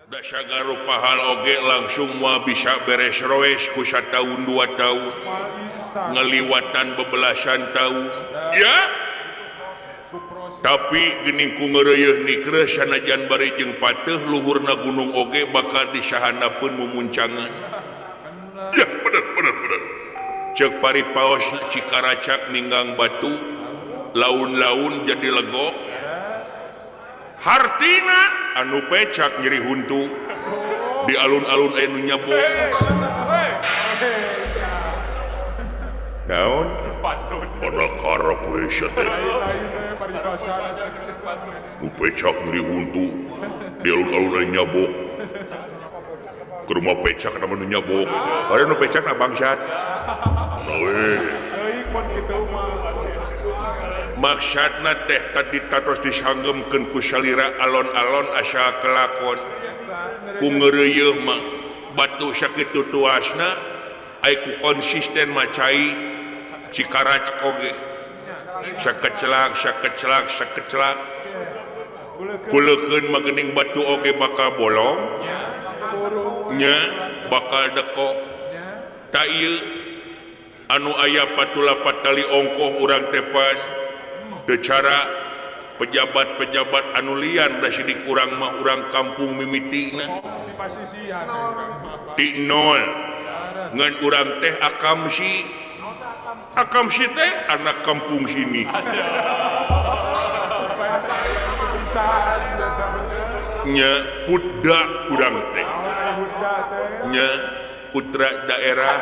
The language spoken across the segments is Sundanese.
Da sagala rupa hal oge langsung moal bisa beres roes ku sataun 2 tahun. Ngaliwatan bebelasan tahun. Ya. Tapi geuning ku ngeureuyeun nikreuh sanajan bari jeung pateuh luhurna gunung oge bakal disahanapeun mumuncangan. Ya bener bener bener. Ceuk paripaos Cikaracak ninggang batu laun-laun jadi legok. Hartina anu pecak nyeri huntu di alun-alun aya nu nyabok. Naon? Pada karep we sia teh. Nu pecak nyeri huntu di alun-alun aya nyabok. Ke rumah pecak nama nu nyabok. Ada nu pecak na bangsat. Nah we. Maksudna teh tadi tatos disanggemkeun ku salira alon-alon asa kelakon. Ku ngeureuyeun mah batu sakitu tuasna ai ku konsisten mah cai Cikaracak oge. Sakecelak sakecelak sakecelak. Kuleukeun mah geuning batu oge bakal bolong. Nya bakal dekok. Ta ieu anu aya patulapat tali ongkoh urang tepan. Cara pejabat-pejabat anu lian da sidik urang mah urang kampung mimitina ti nol ngan urang teh akamsi akamsi teh anak kampung sini nya puda urang teh nya putra daerah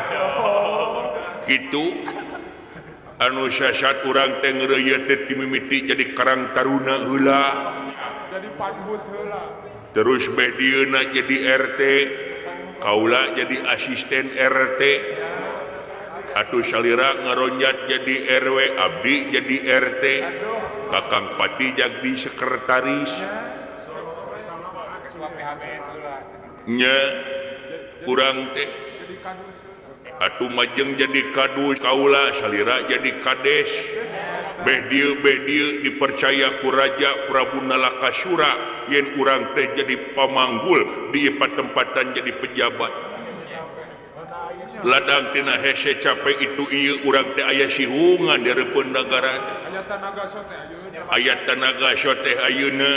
kitu anu sasat urang teh ngeureuyeuh teh dimimiti jadi Karang Taruna heula jadi panhut heula terus beh dieuna jadi RT kaula jadi asisten RT atuh salira ngaronjat jadi RW abdi jadi RT Kakang Pati jadi sekretaris nya urang teh atuh majeng jadi kadus kaula salira jadi kades beh dieu dipercaya ku Raja Prabu Nalakasura yen urang teh jadi pamanggul di patempatan jadi pejabat ladang tina hese capek itu ieu urang teh aya sihungan di hareupeun nagara aya tanaga soteh ayeuna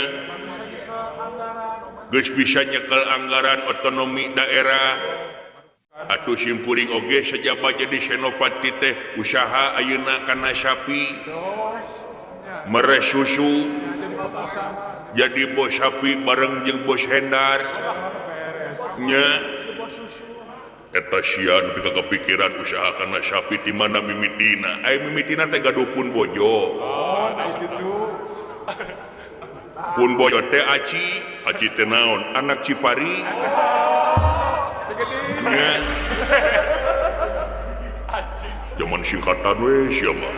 geus bisa nyekel anggaran otonomi daerah atuh simkuring oge sajaba jadi senopati teh usaha ayeuna kana sapi mere susu jadi bos sapi bareng jeung bos Hendar nya eta sia nepi ka kepikiran usaha kana sapi di mana mimitina aya mimitina teh gaduh pun bojo pun bojo teh aci aci teh naon anak Cipari nya zaman singkatan we sia mah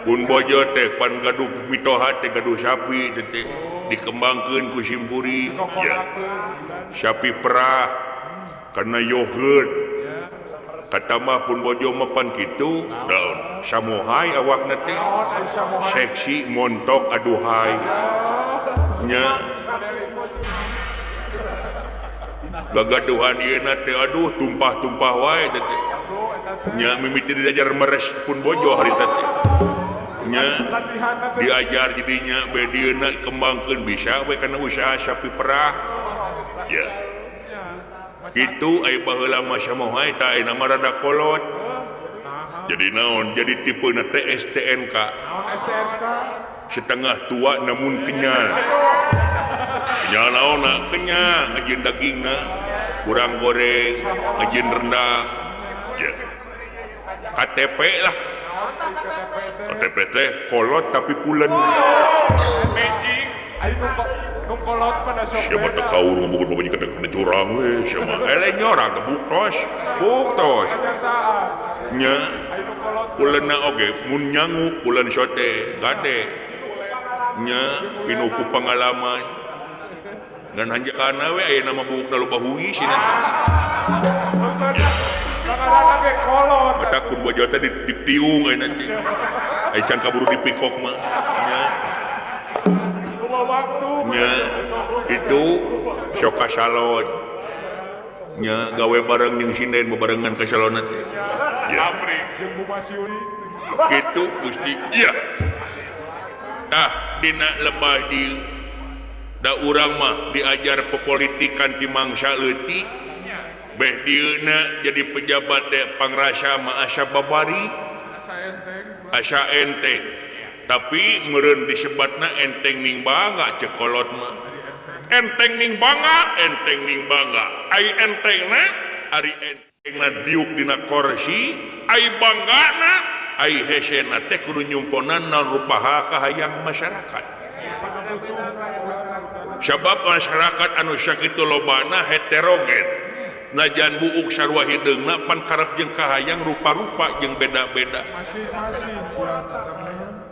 pun bojo teh pan gaduh mitoha teh gaduh sapi teh dikembangkeun ku simpuri ya sapi perah karena yogurt kata mah pun bojo mah pan kitu daun samohai awakna teh seksi montok aduhai nya gagaduhan ieu na teh aduh tumpah-tumpah wae teh nya mimiti diajar meres pun bojo harita teh nya diajar jadinya be dieuna kembangkeun bisa we kana usaha sapi perah ya kitu aya baheula mah samohai tah ayeuna mah rada kolot jadi naon jadi tipena teh STNK setengah tua namun kenyal kenyal naonna kenyal ngajieun dagingna kurang goreng ngajieun rendang ya KTP lah KTP teh kolot tapi pulen magic nu kolot pada sok siapa teh kaur ngomong bapak kana curang we siapa eleh nyorang buktos buktos nya pulenna oge mun nyangu pulen sote gade nya pinuh ku pengalaman ngan hanjakana we ayeuna mah buukna loba hugi sina mata kun bojo teh ditiung ayeuna teh ai can kaburu dipikok mah nya Nya itu sok ka salon. Nya gawe bareng jeung sinden bebarengan ka salon teh. Ya. Jeung Bu Masyuri. Kitu Gusti. Iya. Tah dina lebah di da urang mah diajar pepolitikan di mangsa leutik. Beh dieuna jadi pejabat teh pangrasa mah asa babari. Asa enteng. Tapi meureun disebatna enteng ning bangga cek kolot mah. Enteng ning bangga, enteng ning bangga. Ai entengna ari entengna diuk dina kursi, ai banggana ai hesena teh kudu nyumponan naon rupaha kahayang masyarakat. Sabab masyarakat anu sakitu lobana heterogen. Najan buuk sarua hideungna pan karep jeung kahayang rupa-rupa jeung beda-beda.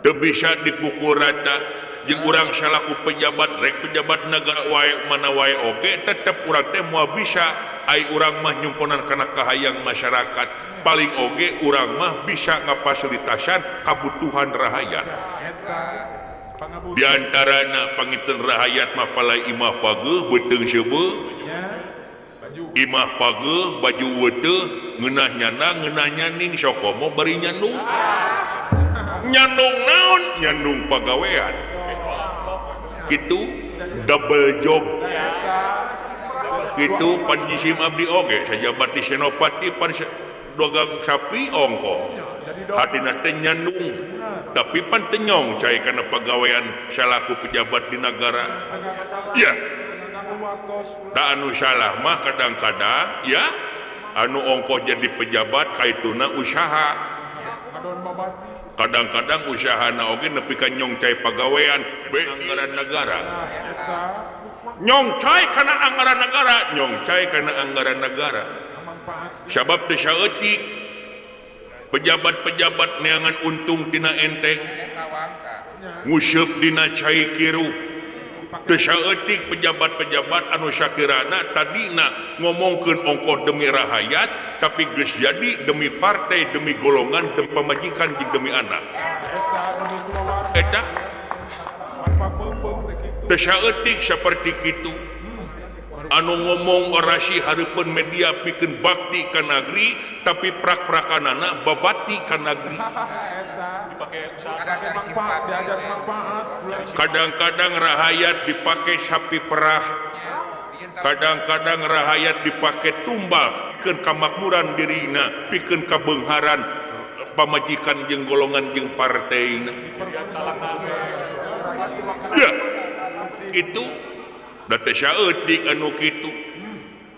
Teu bisa dipukul rata jeung urang salaku pejabat rek pejabat negara wae mana wae oge tetep urang teh moal bisa ai urang mah nyumponan kana kahayang masyarakat. Paling oge urang mah bisa ngafasilitasan kabutuhan rahayat. Di antarana pangiten rahayat mah palai imah pageuh beuteung seubeuh. Imah pageuh baju weuteuh ngeunah nyana ngeunah nyaning sokomo bari nyandung. Nyandung naon? Nyandung pagawean. Kitu double job. Kitu panjisim abdi oge sajabat di Senopati pan dagang sapi ongko. Hatina teh nyandung tapi pan teu nyong cai kana pagawean salaku pejabat di nagara. Ya. Da anu salah mah kadang-kadang ya anu ongkoh jadi pejabat kaituna usaha. Kadang-kadang usahana oge nepi ka nyongcai pagawean be anggaran negara. Nyongcai kana anggaran negara, nyongcai kana anggaran negara. Sabab teu saeutik pejabat-pejabat neangan untung tina enteng, nguseup dina cai kiruh. Teu saeutik pejabat-pejabat anu sakirana tadina ngomongkeun ongkoh demi rahayat tapi geus jadi demi partai, demi golongan, demi pamajikan jeung demi anak. Eta teu saeutik saperti kitu. Anu ngomong orasi hareupeun media pikeun bakti ka nagri tapi prak-prakanana babati ka nagri. Kadang-kadang rahayat dipake sapi perah, kadang-kadang rahayat dipake tumbal pikeun kamakmuran dirina, pikeun kabeungharan pamajikan jeung golongan jeung partaina. Ya, itu da teh saeutik anu kitu.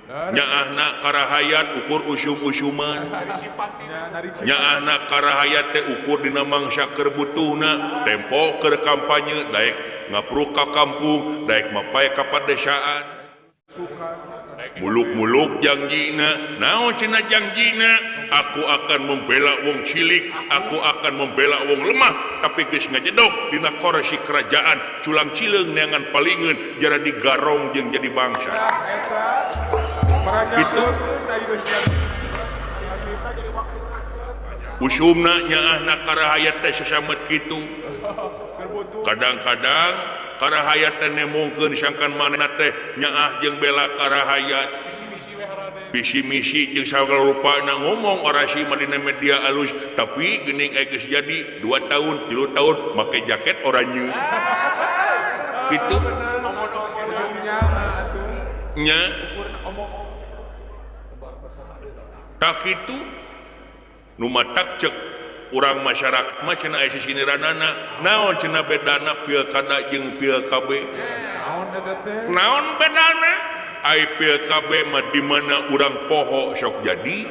Nyaahna karahayat ukur usum-usuman. Nyaahna karahayat teh ukur dina mangsa keur butuhna, tempo keur kampanye daek ngapruk ka kampung, daek mapay ka padesaan. Muluk-muluk jangjina, naon cenah jangjina? Aku akan membela wong cilik, aku akan membela wong lemah, tapi geus ngajedog dina korsi kerajaan, culang cileung neangan palingeun, jara digarong jeung jadi bangsa. Gitu. Usumna nyaahna karahayat teh sasamet kitu. Kadang-kadang karahayat teh nemongkeun sangkan manehna teh nyaah jeung bela karahayat. Visi misi jeung sagala rupana ngomong orasi mah dina media alus, tapi geuning aya geus jadi 2 tahun, 3 tahun make jaket oranye. Kitu. Nya. Tak kitu nu matak cek urang masyarakat mah cenah aya sisiniranana, naon cenah bedana pilkada jeung pil KB? Naon bedana? Ai pil KB mah di mana urang poho sok jadi,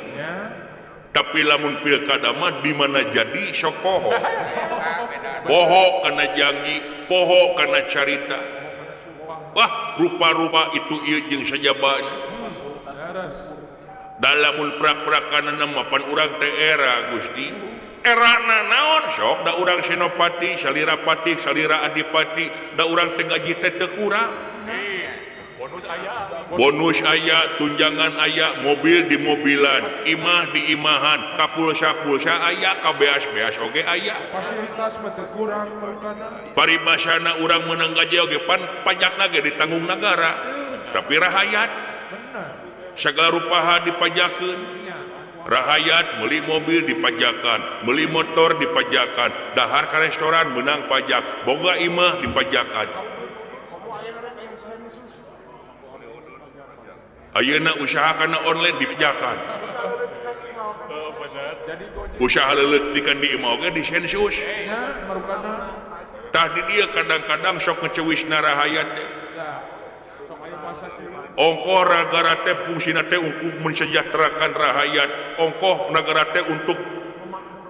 tapi lamun pilkada mah di mana jadi sok poho. Poho kana janji, poho kana carita. Wah, rupa-rupa itu ieu jeung sajabana. Dalamun prak-prakanana mah pan urang teh era Gusti. Erana naon sok da urang Senopati, salira pati, salira adipati, da urang teh gaji teh teu kurang. Bonus aya, tunjangan aya, mobil di mobilan, imah di imahan, kapulsa-pulsa aya, kabeas-beas oge aya. Fasilitas mah teu kurang marukana. Paribasana urang meunang gaji oge pan pajakna ge ditanggung nagara. Tapi rahayat Bener. Segala rupaha dipajakeun. Nya. Rahayat beli mobil dipajakan, beli motor dipajakan, dahar ka restoran menang pajak, boga imah dipajakan. Ayeuna usaha kana online dipajakan. Jadi Gojek Usaha leuleutikan di imah oge disensus. nya marukana. Tah di dieu kadang-kadang sok ngecewisna rahayat teh. Ya. Sok aya masa sih. Ongkoh nagara teh fungsina teh untuk mensejahterakan rahayat, ongkoh nagara teh untuk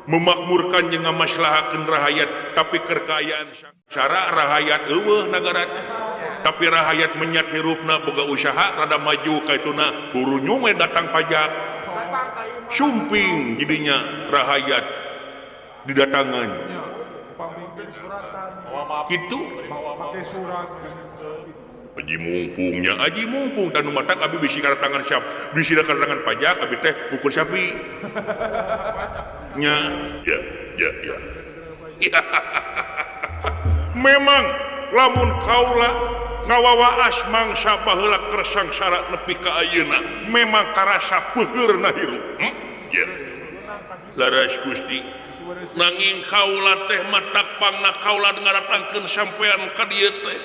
memakmurkan jeung ngamaslahakeun rahayat, tapi kekayaan cara rahayat eueuh nagara teh. Tapi rahayat menyat hirupna boga usaha rada maju kaituna hurunyung we datang pajak. Sumping jadinya rahayat didatangan. Nya. Pamimpin suratan. Kitu Make surat. Aji mumpungnya, aji mumpung dan matak abi bisi karatangan siap, bisi karatangan pajak abi teh ukur sapi. Nya, ya, ya, ya. Ya. Memang lamun kaula ngawawaas mangsa baheula keur sangsara nepi ka ayeuna, memang karasa peuheurna hirup. Ya. Laras Gusti. Nanging kaula teh matak pangna kaula ngadatangkeun sampean ka dieu teh.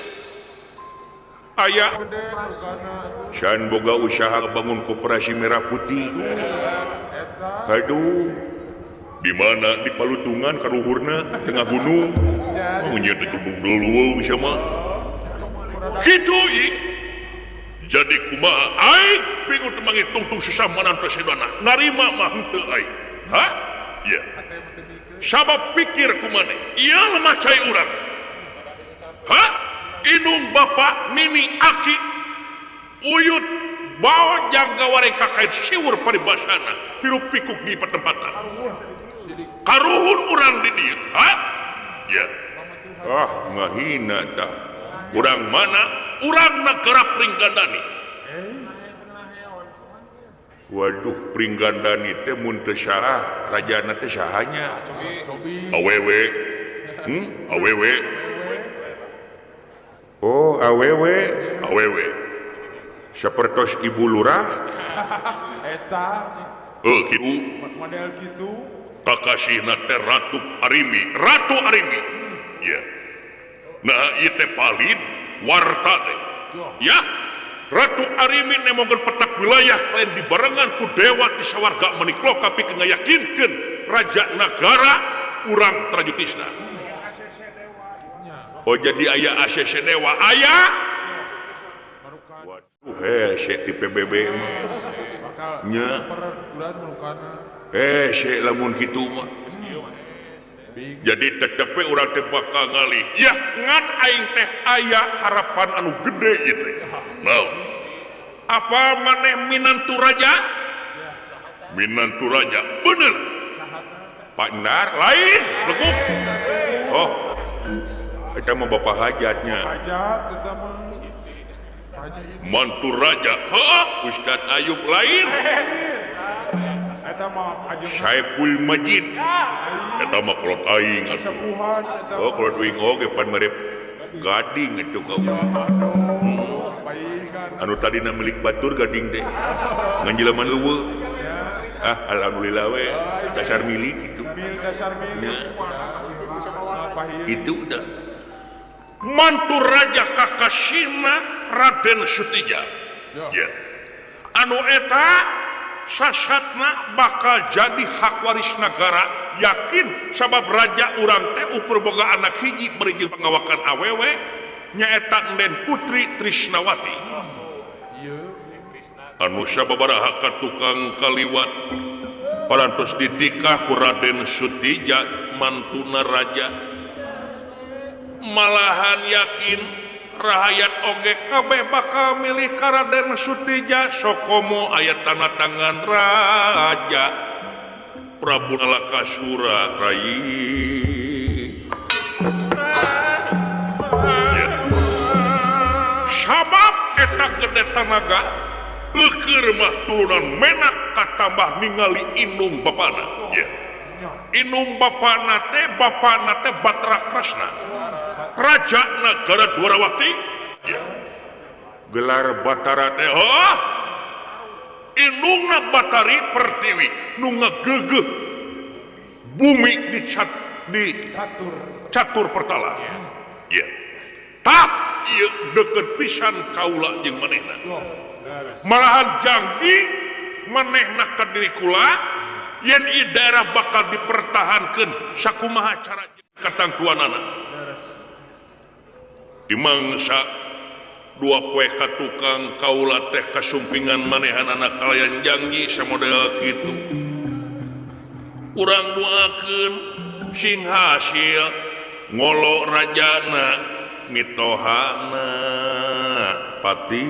Aya Gede marukana. San boga usaha bangun koperasi merah putih. Eta. Aduh. Di mana di Palutungan kaluhurna tengah gunung. Ya. Oh nya teh dulu sama. Kitu i. Jadi kumaha aing bingung teu mangi tungtung sesamanan presidona. Narima mah henteu aing. Hah? Ya. Ate mah teu mikeun. Sabab pikir kumaneh. Ieu lemah cai urang. Hah? Inung bapak nini aki uyut bawa jangga wareng kakait siwur paribasana hirup pikuk di pertempatan Sidik. Karuhun urang di dieu. Hah? Ya. Ah, ngahina tah. Urang mana? Urang nagara Pringgandani. Waduh, Pringgandani teh mun teu salah, rajana teh sahanya? Cobi. Awewe. Awewe. Oh, awewe, awewe. Sapertos Ibu Lurah, Eta si kitu model kitu. Kakasihna teh Ratu Arimi, Ratu Arimi. Ya. Nah, ieu teh palid warta teh. Ya. Ratu Arimi nemongkeun petak wilayah lain dibarengan ku dewa di sawarga menikloka pikeun ngayakinkeun raja nagara urang Trajutisna. Nya. Oh jadi aya ACC dewa aya. Marukana. Waduh hese di PBB mah. Bakal Nya. perguruan marukana. Hese lamun kitu mah. Bing. Jadi tetep we urang teh bakal ngalih. Ya ngan aing teh aya harapan anu gede ieu teh. Naon? Apa maneh minantu raja? Minantu raja. Bener. Pak Ndar lain, leguk. Oh. Eta mah bapak hajatnya. Hajat eta mah. Haji ini. Mantu raja. Heuh, Ustad Ayub lain. Eta mah ajeuna Saiful Majid. Eta mah kolot aing atuh. sepuhan eta. Oh, kolot aing oge pan mere gading atuh ka urang. Paingan. Anu tadina milik batur gading teh. Ngan jelema eueuh. Ya. Ah, alhamdulillah we dasar milik itu. Mil dasar milik. Nya. Pahili. Gitu dah. Mantu raja Kakasina Raden Sutija. Ya. Ya. Anu eta sasatna bakal jadi hak waris nagara yakin sabab raja urang teh ukur boga anak hiji beri jeung pangawakan awewe nyaeta Nden Putri Trisnawati. Ieu. Anu sababaraha ka tukang kaliwat parantos ditikah ku Raden Sutija mantuna raja. Malahan yakin rahayat oge kabeh bakal milih ka Raden Sutija sokomo aya tanda tangan raja Prabu Nalakasura rai. Ya. Sabab eta gede tanaga eukeur mah turunan menak katambah ningali indung bapana. Ya. Indung bapana teh Batara Kresna. Raja Nagara Dwarawati. Ya. Gelar Batara teh oh. Indungna Batari Pertiwi nu ngageugeuh bumi di catur pertala. Ya. Tah ieu deukeut pisan kaula jeung manehna. Malahan janggi manehna ka diri kula yen ieu daerah bakal dipertahankeun sakumaha cara katangtuanana. Di mangsa dua poe ka tukang kaula teh kasumpingan manehanana kalayan janggi samodel kitu. Urang doakeun sing hasil ngolo rajana mitohana pati.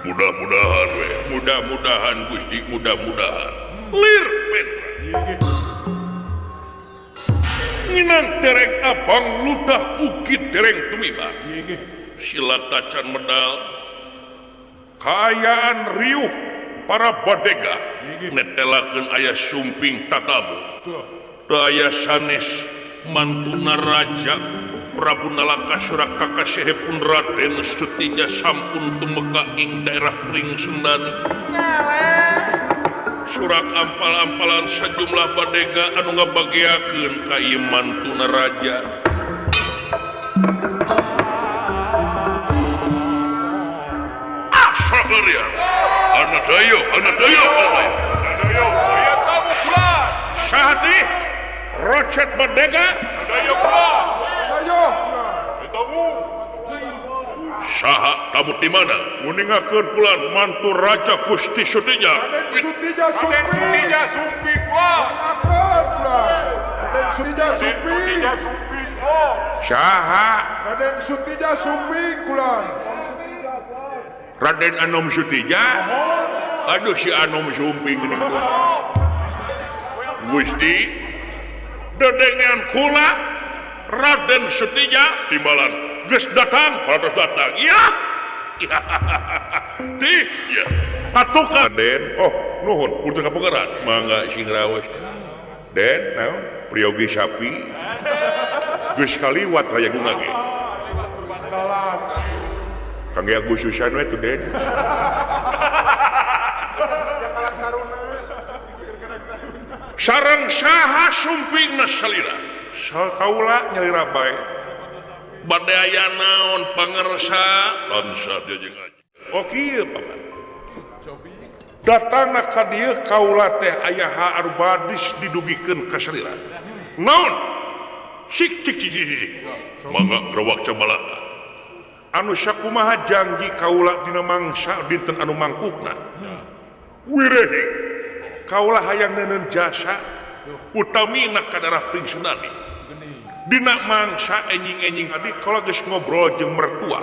Mudah-mudahan we, mudah-mudahan Gusti, mudah-mudahan. Lir penra. Nginang dereng abang ludah ugi dereng tumiba. Sila tacan medal kaayaan riuh para badega netelakeun aya sumping tatamu. Teu aya sanes mantuna raja Prabu Nalaka Surakaka Sehepun Raden Sutija sampun tumeka ing daerah Pring Sundani. Surak ampal-ampalan sejumlah badega anu ngabageakeun ka ieu mantuna raja. Ah, sakeria. Anadayo, anadayo, anadayo. Aya tamu kula. Saha teh? Rocet badega? Anadayo kula. Anadayo. Tamu. Saha tamu di mana? Nguningakeun kula mantu Raja Gusti Sutija. Raden Sutija Sumpi. Raden Sutija Sumpi kula. Raden Sutija Sumpi. Sutija Sumpi kula. Saha? Raden Sutija Sumpi kula. Raden Anom Sutija. Aduh si Anom Sumping geuning. Gusti dedengean kula Raden Sutija timbalan geus datang, parantos datang. Iya. Tih, ya. Patukan Den. Oh, nuhun, punten kapogeran. Mangga sing raos. Den, naon? Priyogi sapi. Geus kaliwat raya gunga ge. Kangge Agustusan we tuh Den. Sareng saha sumpingna salira? Kaula nyalira bae. Bade aya naon pangersa? Bangsa dia jeung aja. Oh kieu paman. Datangna ka dieu kaula teh aya anu badis didugikeun ka salira. Naon? Sik cik cik cik. Mangga rewak cabalaka. Anu sakumaha janji kaula dina mangsa dinten anu mangkukna. Wirehi. Kaula hayang neuneun jasa utamina ka darah Pringsunani. Dina mangsa enjing-enjing tadi kalau geus ngobrol jeung mertua.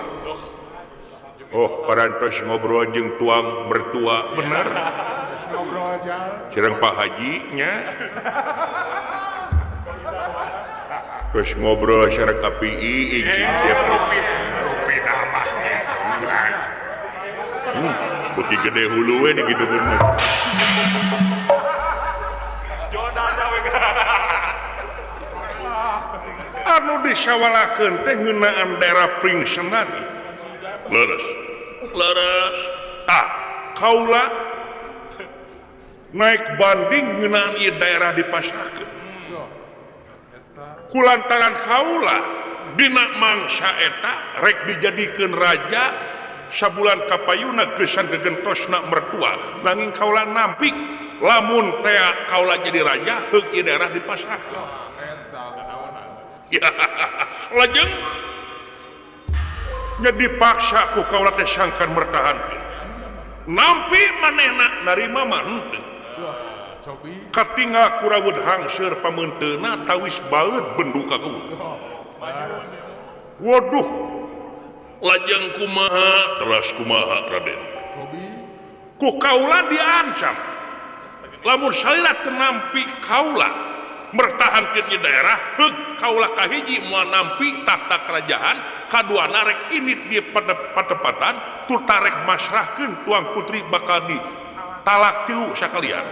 Oh, parantos ngobrol jeung tuang mertua, bener. Sareng Pak Haji nya. Geus ngobrol sareng KPI izin siap rupi namah gitu. Beuki gede hulu we di kitu bener. Anu disawalakeun teh ngeunaan daerah Pringsenani. Leres. Leres. Tah, kaula naik banding ngeunaan ieu daerah dipasrahkeun. Kulantaran kaula dina mangsa eta rek dijadikeun raja sabulan kapayuna geusan gegentosna mertua, nanging kaula nampik lamun tea kaula jadi raja heuk ieu daerah dipasrahkeun. Ya, lajeng nya dipaksa ku kaula teh sangkan mertahankeun. Nampi manehna narima mah henteu. Katinggal kurawud hangseur pameunteuna tawis baeud bendu ka kuwu. Waduh, lajeng kumaha teras kumaha Raden. Ku kaula diancam. Lamun salira teu nampi kaula Mertahankeun ieu daerah heug kaula kahiji moal nampi tahta kerajaan kaduana rek init di patepatan turta rek masrahkeun tuang putri bakal di talak tilu sakalian.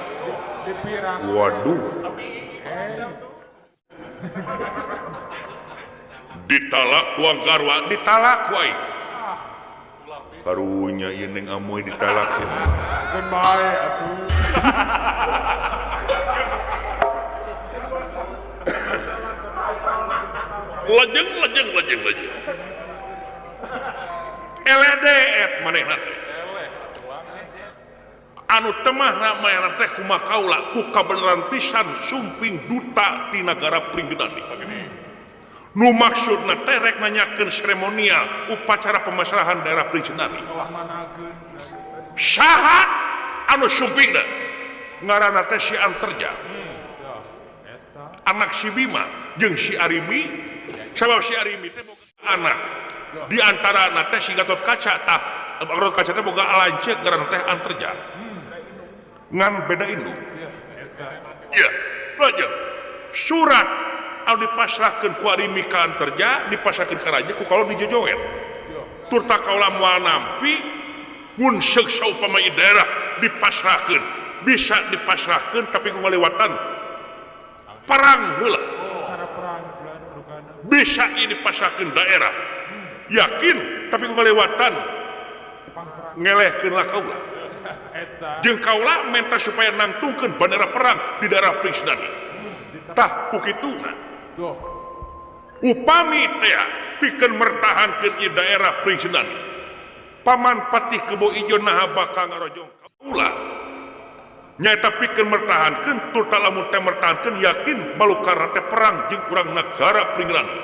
Waduh. Ditalak tuang garwa ditalak wae. Karunya ieu Neng Amoy ditalak. Keun bae atuh. Lejeng lejeng lejeng lejeng. Eledet manehna teh. Anu temahna manehna teh kumaha kaula ku kabeneran pisan sumping duta ti nagara Pringgedani. Nu maksudna teh rek nanyakeun seremonial upacara pemasrahan daerah Pringgedani. Saha anu sumpingna? Ngaranna teh si Anterja. Anak si Bima jeung si Arimi. Sabab si Arimi teh boga anak. Di antara anak teh si Gatot Kaca tah Gatot Kaca teh boga lanceuk ngaranna teh Anterja. Ngan beda induk. Iya, lajeng surat anu dipasrahkeun ku Arimi ka Anterja dipasrahkeun ka raja ku kaula dijojoet. Turta kaula moal nampi mun seuk saupama ieu daerah dipasrahkeun, bisa dipasrahkeun tapi ku ngaliwatan perang heula. Bisa ieu dipasrahkeun daerah yakin tapi ku ngalewatan ngelehkeun lah kaula jeung kaula menta supaya nangtungkeun bendera perang di daerah Pringgedani. Tah ku kituna upami teh pikeun mertahankeun ieu daerah Pringgedani Paman Patih Kebo Ijo naha bakal ngarojong kaula nyaeta pikeun mertahankeun turta lamun teh mertahankeun yakin balukarna teh perang jeung urang nagara Pringgedani.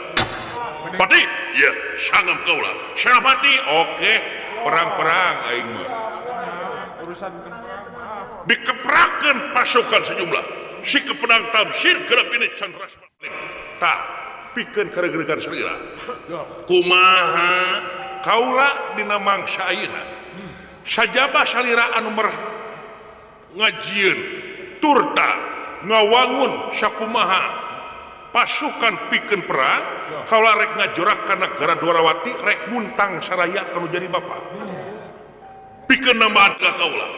Patih, ya sangem kaula. Senopati, oke, perang-perang aing mah. Urusan dikeprakeun pasukan sejumlah. Si Kepedang Tamsir geura pinih Chandra Salim. Tah, pikeun karegeregan salira. Kumaha kaula dina mangsa ayeuna. Sajaba salira anu ngajieun turta ngawangun sakumaha pasukan pikeun perang kaula rek ngajorak ka nagara Dwarawati rek muntang saraya kanu jadi bapa pikeun nambahan ka kaula.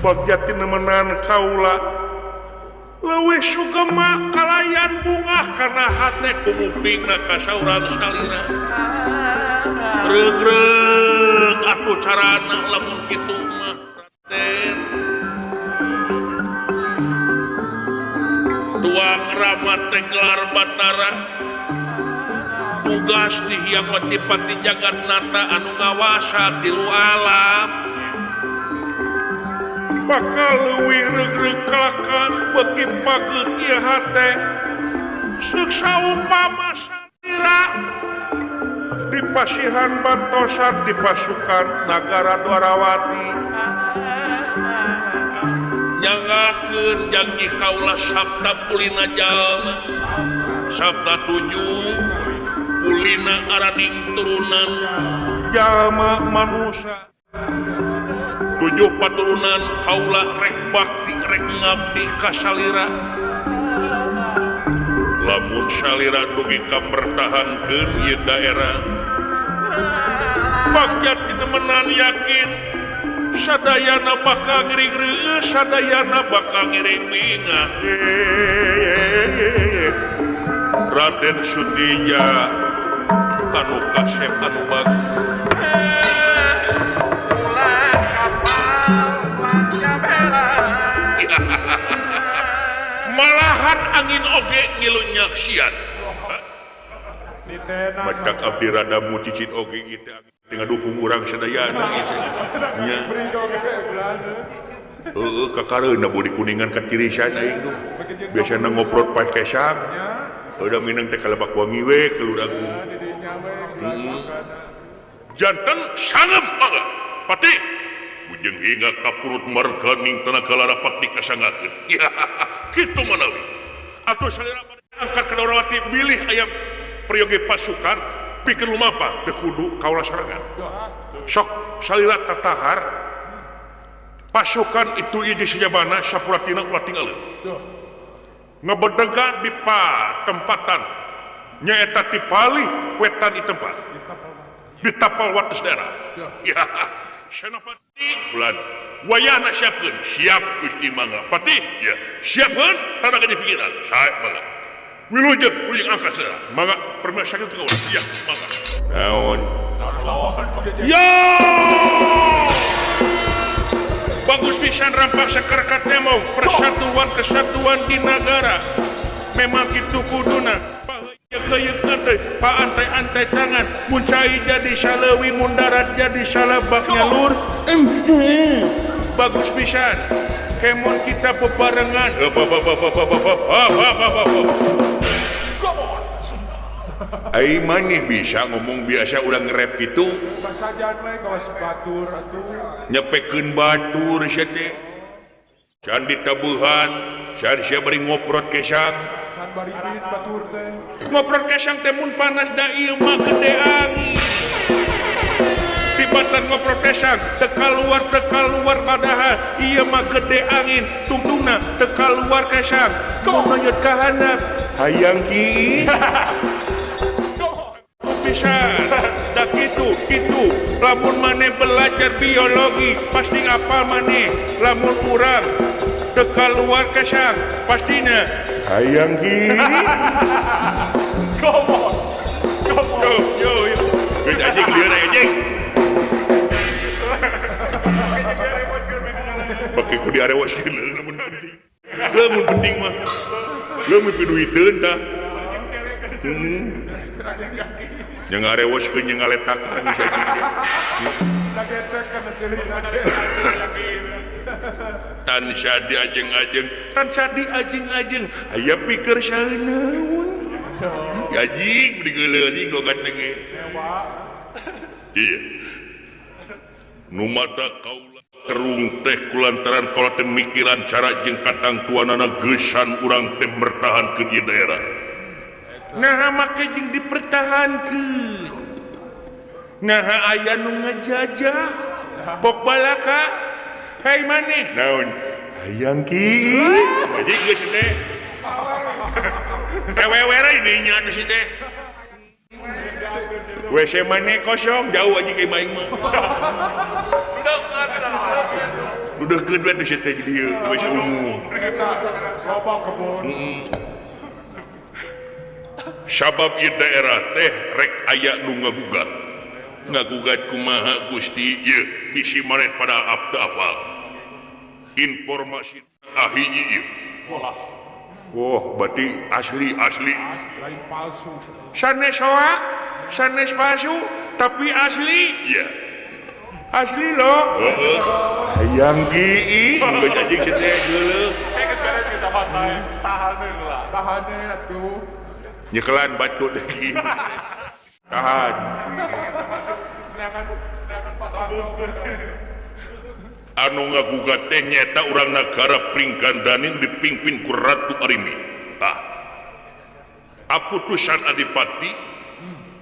Bagja tinemenan kaula leuwih sugema kalayan bungah kana hate kumupingna kasauran salira. Regreg atuh carana lamun kitu mah Raden. Tuang Rama teh gelar Batara tugas di Hyang Pati Jagatnata anu ngawasa tilu alam bakal leuwih regreg kalakan beuki pageuh ieu hate seuk saumpama salira di pasihan bantosan di pasukan nagara Dwarawati nyangakeun janji kaula sabta pulina jalma sabta tujuh pulina araning turunan jalma manusia tujuh paturunan kaula rek bakti rek ngabdi ka salira lamun salira dugi ka mertahankeun ieu daerah bagja tinemenan yakin sadayana bakal ngiring reueus sadayana bakal ngiring bingah. Raden Sutija anu kasep anu bagus malahan angin oge ngilu nyaksian. Badak abdi rada mucicit oge gitu ngadukung urang sadayana gitu nya. Heeh kakareuna bodi kuningan ka tirisan aing tuh. Biasana ngoprot pakesang. Udah minang teh kalebak wangi we keluragung. Janten sangem mangga. Pati bujeng hingga kapurut marganing tenaga larapat dikasangakeun. Kitu manawi. Atuh salira angkat ka Dwarawati bilih aya peryogi pasukan pikeun lumapa teu kudu kaula sorangan. Sok salira tatahar Pasukan itu hiji sajabana sapuratina ulah tinggalin. Ngebedega di tempatan nyaeta ti palih wetan di tempat di tapal wates daerah. Ya, Senopati bulan wayahna siapkeun, siap Gusti mangga. Patih, ya, siapkeun tanda di pikiran. Sae mangga. Wilujeng wilujeng angkat saudara. Mangga permisi sakitu kaula. Ya, mangga. Naon? Ya! Bagus pisan rampak sekerkat nemo persatuan kesatuan di negara. Memang kitu kuduna. Pak antai-antai tangan muncai jadi salewi mundarat jadi salebak nyalur. Bagus pisan kemon kita bebarengan. Ai maneh bisa ngomong biasa urang nge-rap kitu. Nyepekeun batur sia teh. Can ditabuhan, can sia bari ngoprot kesang. Ngoprot kesang teh mun panas da ieu mah gede angin. Tibatan ngoprot kesang teu kaluar padahal ieu mah gede angin. Tungtungna teu kaluar kesang. Mun lanjut ka handap hayang ki. Pisan da kitu kitu lamun maneh belajar biologi pasti ngapal maneh lamun urang teu kaluar kesang pastina hayang ki. Come on. Come on. Yo yo. Geus anjing lieur anjing. Beki ku diarewoskeun lamun penting. Lamun penting mah. Lamun piduiteun tah. Yang ngarewoskeun jeung ngaletakan bisa tan sadi ajeng-ajeng tan sadi ajeng-ajeng aya pikir saeuneun anjing digeuleuh anjing logat ge iya nu mata kaula terung teh kulantaran kaula teh mikiran cara jeung katangtuanana geusan urang teh mertahankeun ieu daerah. Nah make jeung dipertahankeun. Nah aya nu ngajajah pok balaka. Hei maneh. Naon? Hayang ki. Anjing geus teh. Wewe dinya atuh si teh. WC maneh kosong jauh anjing ka aing mah. Dudeukeun we atuh si teh di dieu WC umum. Loba kebon. Heeh. Sabab ieu daerah teh rek aya nu ngagugat. Ngagugat kumaha Gusti ieu bisi maneh pada abdi apal. Informasi ahiji ieu. Wah, berarti asli asli. Lain palsu. Sanes hoak, sanes palsu, tapi asli. Iya. Asli loh. Heeh. Hayang ki geus anjing si teh geuleuh. Geus beres geus sabantai. Tahaneun lah. Tahaneun atuh. Nyekelan batu lagi. Tahan. Anu ngagugat teh nyaeta urang nagara Pringgandanin dipimpin ku Ratu Arimi. Tah. Aputusan Adipati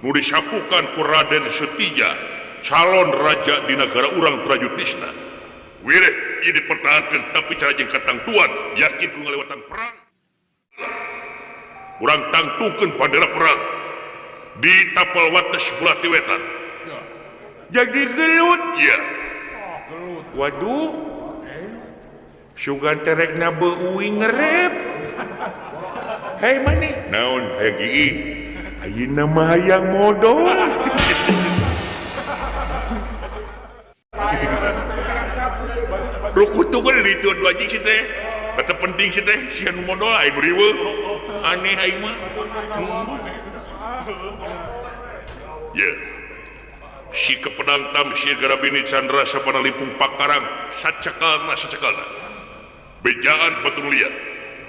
nu disapukan ku Raden Sutija, calon raja di nagara urang Trayutisna. Wireh ieu dipertahankeun tapi cara jeung katangtuan yakin ku ngalewatan perang. Urang tangtukeun bandera perang di tapal wates belah ti wetan. Jadi gelut ya. Waduh. Sugan terekna beuwi ngerep. Hei maneh. Naon hayang gigi? Ayeuna mah hayang modol. Rukutukeun di ditu anjing si teh. Kata penting si teh sieun modol aing riweuh. Aneh aing mah. Ya. Si kepedang Tamsir Garabini Chandra sapana limpung pakarang sacekalna sacekalna. Bejaan batu liat,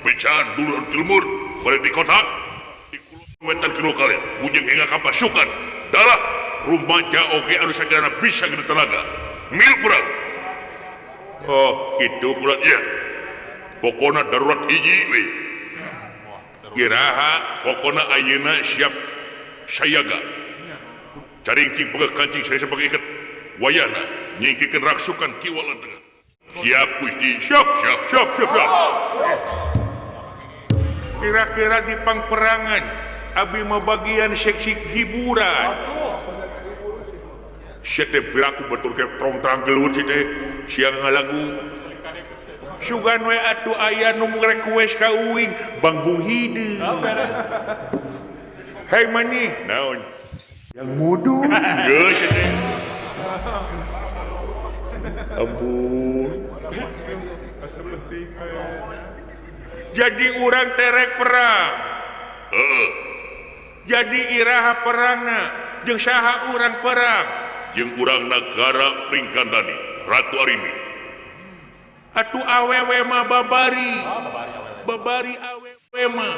bejaan dulur tilmur, balik di kota, di kulon wetan kidul kalian, bujeng hingga ka pasukan, darah rumaja oge anu sagala bisa gede tenaga. Mil perang. Oh, kitu kula ya. Pokona darurat hiji we. Iraha pokona ayeuna siap sayaga. Caringcing pegang kancing saya sebagai ikat wayana nyingkirkan raksukan kiwa lan tengah. Siap Gusti, siap siap siap siap siap. Kira-kira di pangperangan abi mah bagian seksi hiburan. Sia teh piraku batur ke trong trang gelut si teh siang ngalagu. Sugan we atuh aya nu request ka uing Bang Bung Hideung. Hei mani, naon? Yang mudu. Geus teh. Ampun. Jadi urang terek perang. Heeh. Jadi iraha perangna jeung saha urang perang? Jeung urang nagara Pringkandani, Ratu Arini. Atuh awewe mah babari. Babari awewe mah.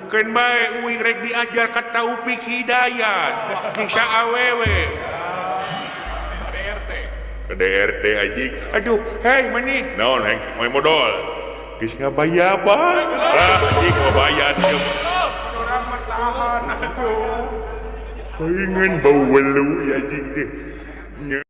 Keun bae uing rek diajar ka Taufik Hidayat. Jeung awewe. KDRT. KDRT anjing. Aduh, hei mani. Naon heng moe modol. Geus ngabayar bang. Ah, anjing ngabayar ieu mah. Urang mah tahan atuh. Palingan bau welu ya anjing deh. Nya.